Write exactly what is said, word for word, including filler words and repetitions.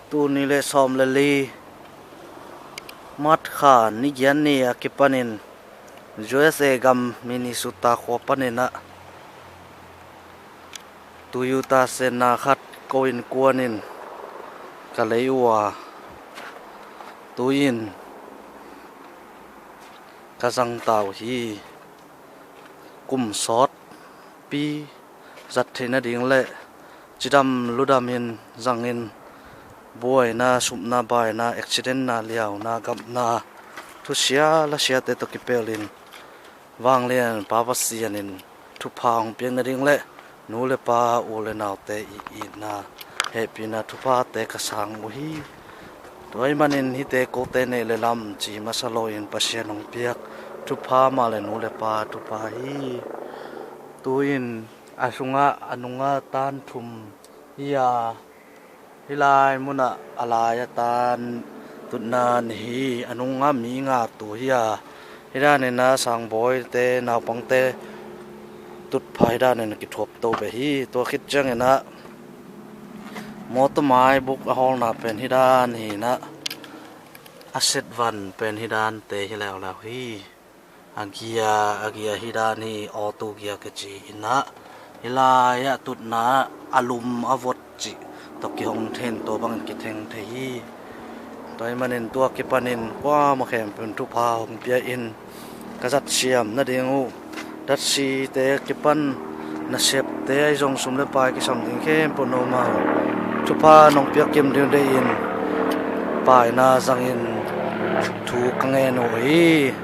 Tul nih le sawm le li, March kha ni giat ni a kipanin U S A gam Minnesota khua panin ah Toyota Senna khat ko-in kuanin ka lei uh a, tu-in ka zangta uh hi. Kum sawtpi zat theih nading le cidam ludamin zangin buaina, supna, baina, accidentna, liauna, gapna, thusia lasiate tawh kipelin vanglian Pa Pasian in thupha hong piak nading le nu le pa, u le naute i itna, hehpihna, thuphate ka sang uh hi. Tua ahih manin hihte kote neih le lam ci masa loin Pasian hong piak thupha mah le nu le pa thupha hi. Tu-in a sungah a nungah tan thum hi a, hih lai munah a lai a tan tutna ni hi. A nungah mi nga tu hi a, hih danin a sangbawite, naupangte tutphah hih danin a kithuapto beh hi. Tua khit ciangin ah mawtaw maibuk a hawlna pen hih dan hi-in ah, a setvan pen hih dante hi leuleu hi. A gia, a gia hih dan hi, auto gia kici-in ah, hih lai-ah tutna a lum a vot cih tawh kihong thei-in tua bangin kitheng thei hi. Tua ahih manin tua kipanin kuamah khempeuh in thupha hong pia in, ka zatsiam nading uh, zatsite kipan nasepte ahi zong sum le pai kisam ding khempeuh nomau thupha nong piak kim ding uh deihin paina zangin thu ka ngen uh hi.